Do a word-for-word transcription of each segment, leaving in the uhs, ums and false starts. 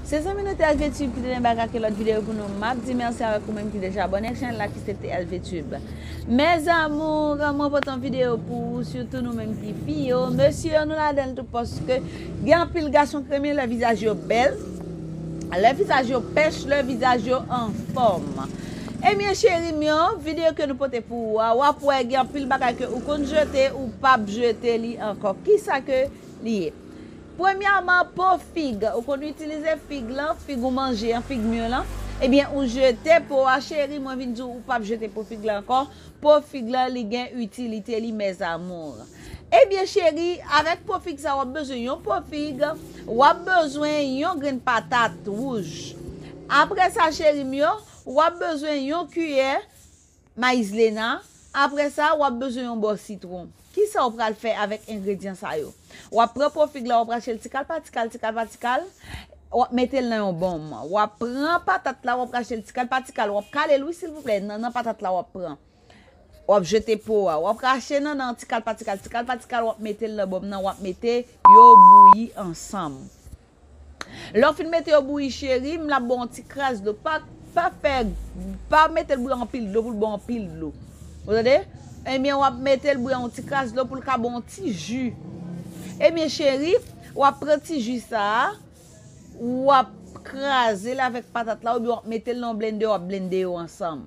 Se zanmi nou T L V Tube ki te nan bak ak lòt videyo pou nou. M ap di mèsi avèk ou menm ki deja abòne ak chanèl la ki se T L V Tube. Mes amours, mwen pote yon videyo pou ou, sitou nou menm ki fi yo. Mesye yo, nou ladan l tou paske gen anpil gason ki renmen lè vizaj yo bèl, lè vizaj yo pèch, lè vizaj yo anfòm. Ebyen, cheri m yo, videyo ke nou pote pou ou a, w ap wè gen anpil bagay ke ou konn jete, ou p ap jete li ankò. Kisa ke li ye? Premyèman, po fig. Ou konn itilize fig lan, fig ou manje an, fig mûr lan. Ebyen, ou jete po a, cheri, mwen vin di w, ou p ap jete po fig lan ankò. Po fig lan, li gen itilite li, mes amours. Ebyen, cheri, avèk po fig sa, w ap bezwen yon po fig, w ap bezwen yon grenn patat wouj. Apre sa, cheri m yo, w ap bezwen yon kiyè mayizlena. Apre sa, w ap bezwen yon bò sitwon. Kisa w pral fè avèk engredyan sa yo? W ap pran po fig la, w ap rache l ti kal pa ti kal, ti kal pa ti kal. W ap mete l nan yon bonm. W ap pran patat la, w ap rache l ti kal pa ti kal. W ap kale l, wi, silvouplè. Nan, nan patat la, w ap pran. W ap jete po a. W ap rache nan, nan ti kal pa ti kal, ti kal pa ti kal. W ap mete l nan bonm nan. W ap mete yo bouyi ansanm. Lè w fin mete yo bouyi, cheri m, l ap ba w yon ti kras dlo. Pa, pa fè, pa mete l bouyi anpil dlo pou l ba w anpil dlo. Ou tande? Ebyen, w ap mete l bouyi yon ti kras dlo pou l ka ba w yon ti ji. Ebyen, cheri, w ap pran ti ji sa a, w ap kraze l avèk patat la, oubyen w ap mete l nan yon blendè, w ap blende yo ansanm.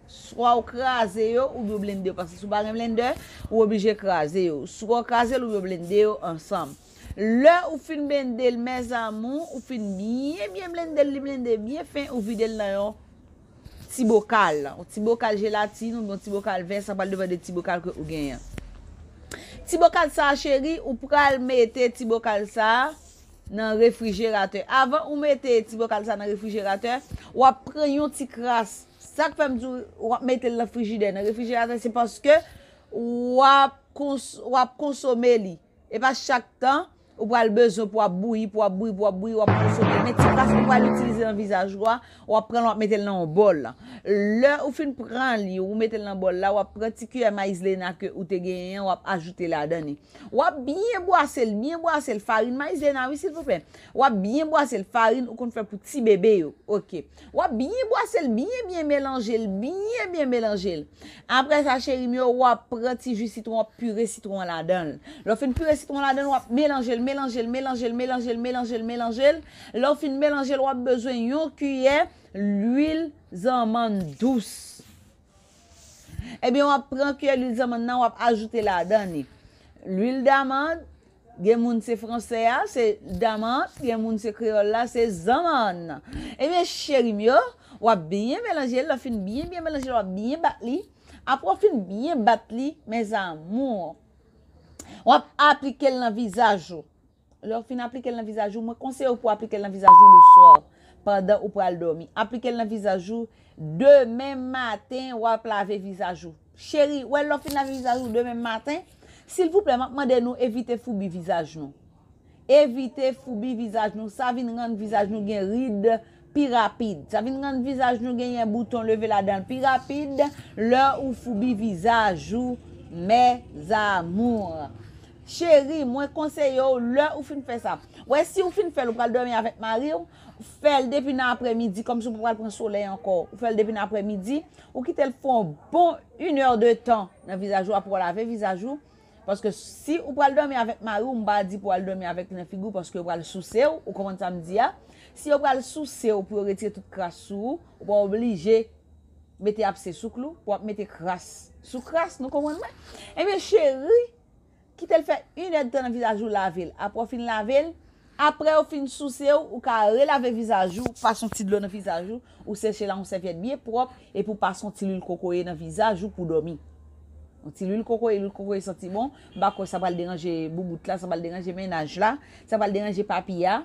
Swa w kraze yo oubyen w blende yo, paske si w pa gen blendè, ou oblije kraze yo. Swa w kraze l oubyen w blende yo ansanm. Lè ou fin blende l, mes amours, ou fin byen, byen blende l, li blende byen fen, ou vide l nan yon ti bokal. Yon ti bokal jelatin oubyen yon ti bokal vè, sa pral depann de ti bokal ke ou genyen. Ti bokal sa a, cheri, ou pral mete ti bokal sa a nan refrijeratè. Avan ou mete ti bokal sa a nan refrijeratè, w ap pran yon ti kras. Sa k fè m di w, w ap mete l nan frijidè, nan refrijeratè, se paske w ap kons-, w ap konsome li. E pa chak tan ou pral bezwen pou w ap bouyi, pou w ap bouyi, pou w ap bouyi, w ap konsome. Men ti kras ou pral itilize nan vizaj ou a, w ap pran l, w ap mete l nan yon bòl. Lè ou fin pran li, ou mete l nan bòl la, w ap pran ti kiyè mayizlena ke ou te genyen an, w ap ajoute ladan li. W ap byen bwase l, byen bwase l. Farin mayizlena, wi, silvouplè. W ap byen bwase l. Farin ou konn fè pou ti bebe yo. Oke. W ap byen bwase l, byen, byen melanje l, byen, byen melanje l. Apre sa, cheri m yo, w ap pran ti ji sitwon, w ap pire sitwon an ladan l. Lè w fin pire sitwon an ladan l, w ap melanje l, melanje l, melanje l, melanje l, melanje l, melanje l. Lè w fin melanje l, w ap bezwen yon kiyè lwil zanmann dous. Ebyen, w ap pran kiyè lwil zanmann nan, w ap ajoute ladan li. Lwil damann, gen moun se fransè a, se damann, gen moun se kreyòl la, se zanmann. Ebyen, cheri m yo, w ap byen melanje l, lè w fin byen, byen melanje l, w ap byen bat li. Apre w fin byen bat li, mes amours, w ap aplike l nan vizaj ou. Lè w fin aplike l nan vizaj ou, mwen konseye w pou w aplike l nan vizaj ou leswa, pandan ou pral dòmi. Aplike l nan vizaj ou, demen maten, w ap lave vizaj ou. Cheri, wè lè w fin lave vizaj ou demen maten, silvouplè, m ap mande nou evite foubi vizaj nou. Evite foubi vizaj nou, sa vin rann vizaj nou gen rid pi rapid. Sa vin rann vizaj nou genyen bouton leve ladan l pi rapid lè ou foubi vizaj ou, mes amours. Cheri, mwen konseye w, lè ou fin fè sa. Wè, si ou fin fè l, ou pral dòmi avèk mari w, fè l depi nan aprèmidi, kòmsi ou pa pral pran solèy ankò. Ou fè l depi nan aprèmidi, ou kite l fè yon bon une heure de temps nan vizaj ou, apre w lave vizaj ou. Paske si ou pral dòmi avèk mari w, m pa di pou w al dòmi avèk li nan figi w, paske yo pral souse w, ou konprann sa m di a. Si yo pral souse w pou yo retire tout kras sou ou, ou pa oblije mete apse sou klou, w ap mete kras sou kras, nou konprann mwen? Ebyen, cheri, kite l fè inèdtan nan vizaj ou, lave l. Apre w fin lave l, apre yo fin souse w, ou ka relave vizaj ou, pase yon ti dlo nan vizaj ou, ou seche l ak yon sèvyèt byen pwòp, epi w pase yon ti lwil kokoye nan vizaj ou pou w dòmi. Yon ti lwil kokoye, lwil kokoye santi bon, m pa kwè sa pral deranje boubout la, sa pral deranje mennaj la, sa pral deranje papi a.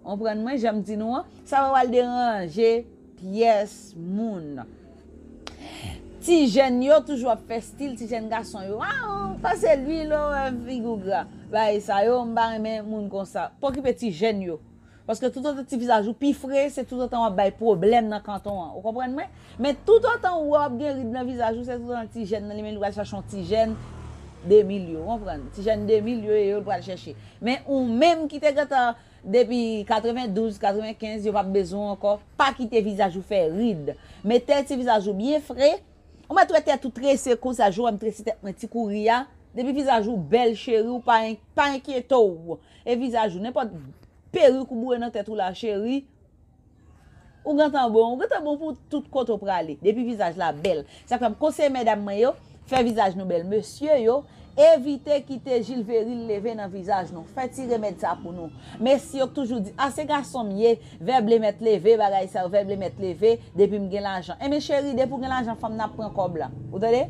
Konprann mwen, jan m di nou an, sa pa pral deranje pyès moun. Ti jèn yo toujou ap fè stil ti jèn gason yo. Ah, pase lwil, oh, figi w gra. Bagay sa yo, m pa renmen moun konsa. Pa okipe ti jèn yo. Paske toutotan ti vizaj ou pi fre, se toutotan w ap bay pwoblèm nan kanton an. Ou konprann mwen? Men toutotan ou wè w ap gen rid nan vizaj ou, se toutotan ti jèn nan li menm li pral chache yon ti jèn de mil yo. Ou konprann? Ti jèn de mil yo, yo l pral chèche. Men ou menm ki te gentan Depi katrevendouz, katrevenkenz, yo p ap bezwen w ankò. Pa kite vizaj ou fè rid. Mete ti vizaj ou byen fre. Ou mèt wè tèt ou trese konsa, jan w wè m trese tèt mwen ti kouri a. Depi vizaj ou bèl, cheri, ou pa en-, pa enkyete w. E vizaj ou, nenpòt perik ou boure nan tèt ou la, cheri, ou gentan bon, ou gentan bon pou tout kote w prale. Depi vizaj la bèl. Sa fè m konseye medam mwen yo, fè vizaj nou bèl. Mesye yo, evite kite jilveri leve nan vizaj nou. Fè ti remèd sa pou nou. Mesye yo k toujou di, "A, se gason m ye, vè ble mèt leve, bagay sa yo, vè ble mèt leve, depi m gen lajan." Enben cheri, depi w gen lajan, fanm nan ap pran kòb la. Ou tande?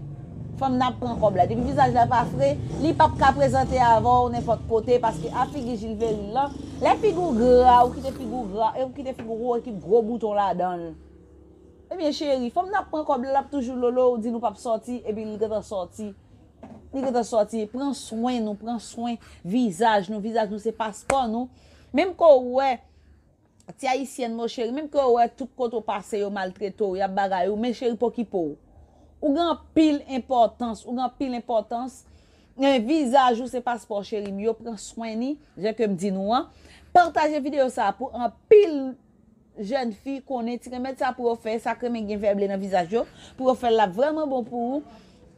Fanm nan ap pran kòb la. Depi vizaj la pa fre, li p ap ka prezante avè w nenpòt kote, paske a figi jilveri lan, lè figi w gra, ou kite figi w gra, e ou kite figi w gwo, e ki gwo bouton ladan l. Ebyen cheri, fanm nan ap pran kòb la, l ap toujou lolo, ou di nou p ap sòti, epi li gentan sòti. Li gentan sòti. Pran swen nou, pran swen vizaj nou. Vizaj nou se paspò nou. Menm ke w wè ti ayisyèn, mon cheri, menm ke w wè tout kote w pase, yo maltrete w, y ap bagay ou, men cheri, pokipe w. Ou gen anpil enpòtans, ou gen anpil enpòtans. E vizaj ou se paspò cheri m yo, pran swen ni, jan ke m di nou an. Pataje videyo sa a pou anpil jèn fi konnen ti remèd sa pou yo fè, sa k renmen gen vè ble nan vizaj yo, pou yo fè l, l ap vrèman bon pou ou.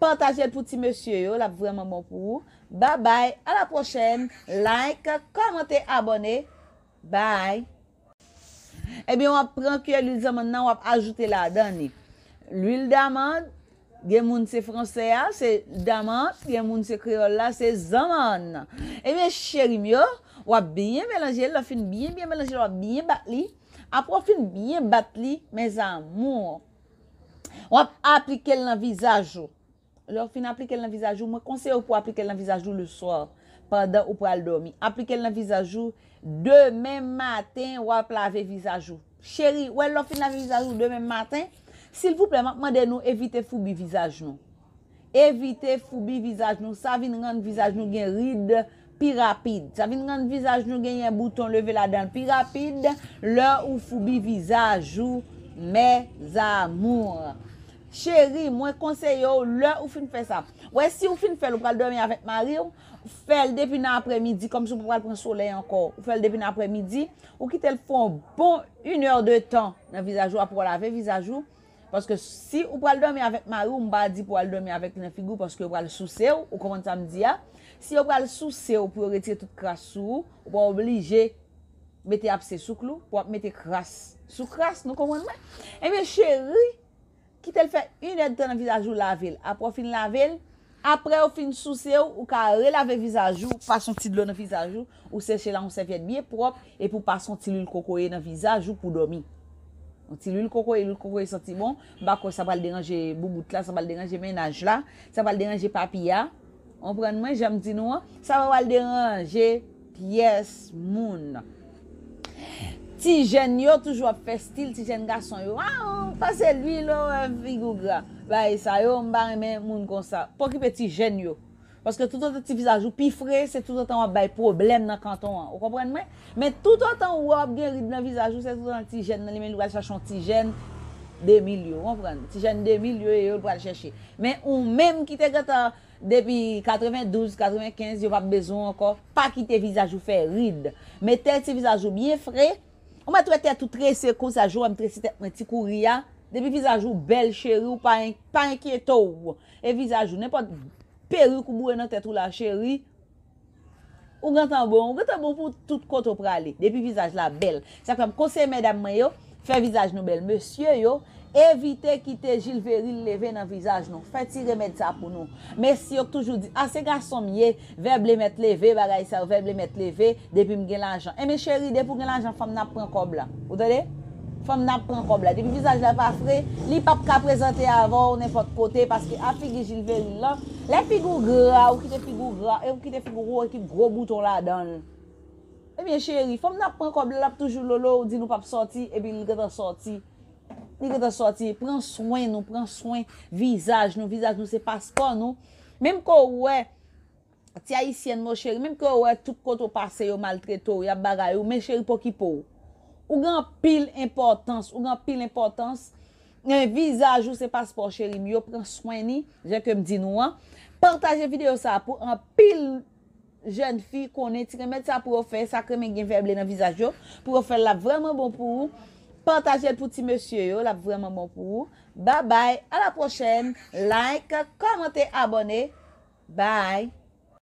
Pataje l pou ti mesye yo, l ap vrèman bon pou ou. Babay, a la pwochèn, like, kòmante, abòne. Bye. Ebyen, w ap pran kiyè lwil zanmann nan, w ap ajoute ladan li. Lwil damand, gen moun se fransè a, se damand, gen moun se kreyòl la, se zanmann. Ebyen, cheri m yo, w ap byen melanje l, lè w fin byen, byen melanje l, w ap byen bat li. Apre w fin byen bat li, mes amours, w ap aplike l nan vizaj ou. Lè w fin aplike l nan vizaj ou, mwen konseye w pou w aplike l nan vizaj ou leswa, pandan ou pral dòmi. Aplike l nan vizaj ou demen maten, w ap lave vizaj ou. Cheri, wè lè w fin lave vizaj ou demen maten, silvouplè, m ap mande nou evite foubi vizaj nou. Evite foubi vizaj nou, sa vin rann vizaj nou gen rid pi rapid. Sa vin rann vizaj nou genyen bouton leve ladan l pi rapid lè ou foubi vizaj ou, mes amours. Cheri, mwen konseye w lè ou fin fè sa. Wè, si ou fin fè l, ou pral dòmi avèk mari w, fè l depi nan aprèmidi, kòmsi ou pa pral pran solèy ankò. Ou fè l depi nan aprèmidi, ou kite l fè yon bon une heure de temps nan vizaj ou, apre w lave vizaj ou. Paske si ou pral dòmi avèk mari w, m pa di pou w al dòmi avèk li nan figi w, paske yo pral souse w, ou konprann sa m di a? Si yo pral souse w pou yo retire tout kras sou ou, ou pa oblije mete apse sou klou, pou w ap mete kras sou kras, nou konprann mwen? Ebyen, cheri, kite l fè inèdtan nan vizaj ou, lave l. Apre w fin lave l, apre yo fin souse w, ou ka relave vizaj ou, pase yon ti dlo nan vizaj ou, ou seche l ak yon sèvyèt byen pwòp, epi w pase yon ti lwil kokoye nan vizaj ou pou dòmi. Yon ti lwil kokoye, lwil kokoye santi bon, m pa kwè sa pral deranje boubout la, sa pral deranje mennaj la, sa pral deranje papi a. Konprann mwen, jan m di nou an, sa pa pral deranje pyès moun. Ti jèn yo toujou ap fè stil ti jèn gason yo. Ah, pase lwil, oh, figi w gra. Bagay sa yo, m pa renmen moun konsa. Pa okipe ti jèn yo. Paske toutotan ti vizaj ou pi fre, se toutotan w ap bay pwoblèm nan kanton an. Ou konprann mwen? Men toutotan ou wè w ap gen rid nan vizaj ou, se toutotan ti jèn nan li menm li pral chache yon ti jèn de mil yo. Ou konprann? Ti jèn de mil yo, e yo l pral chèche. Men ou menm ki te gentan depi katrevendouz, katrevenkenz, yo p ap bezwen w ankò. Pa kite vizaj ou fè rid. Mete ti vizaj ou byen fre. Ou mèt wè tèt ou trese konsa, jan w wè m trese tèt mwen ti kouri a. Depi vizaj ou bèl, cheri, ou pa en-, pa enkyete w. E vizaj ou, nenpòt perik ou boure nan tèt ou la, cheri, ou gentan bon, ou gentan bon pou tout kote w prale. Depi vizaj la bèl. Sa fè m konseye medam mwen yo, fè vizaj nou bèl. Mesye yo, evite kite jilveri leve nan vizaj nou. Fè ti remèd sa pou nou. Mesye yo k toujou di, "A, se gason m ye, vè ble mèt leve, bagay sa yo, vè ble mèt leve, depi m gen lajan." Enben cheri, depi w gen lajan, fanm nan ap pran kòb la. Ou tande? Fanm nan ap pran kòb la. Depi vizaj la pa fre, li p ap ka prezante avè w nenpòt kote, paske a figi jilveri lan, lè figi w gra, ou kite figi w gra, e ou kite figi w gwo, e ki gwo bouton ladan l. Ebyen cheri, fanm nan ap pran kòb la, l ap toujou lolo, ou di nou p ap sòti, epi li gentan sòti. Li gentan sòti. Pran swen nou, pran swen vizaj nou. Vizaj nou se paspò nou. Menm ke w wè ti ayisyèn, mon cheri, menm ke w wè tout kote w pase, yo maltrete w, y ap bagay ou, men cheri, pa okipe w. Ou gen anpil enpòtans, ou gen anpil enpòtans. Men vizaj ou se paspò cheri m yo, pran swen ni, jan ke m di nou an. Pataje videyo sa a pou anpil jèn fi konnen ti remèd sa pou yo fè, sa k renmen gen vè ble nan vizaj yo, pou yo fè l, l ap vrèman bon pou ou. Pataje l pou ti mesye yo, l ap vrèman bon pou ou. Babay, a la pwochèn. Like, kòmante, abòne. Bye.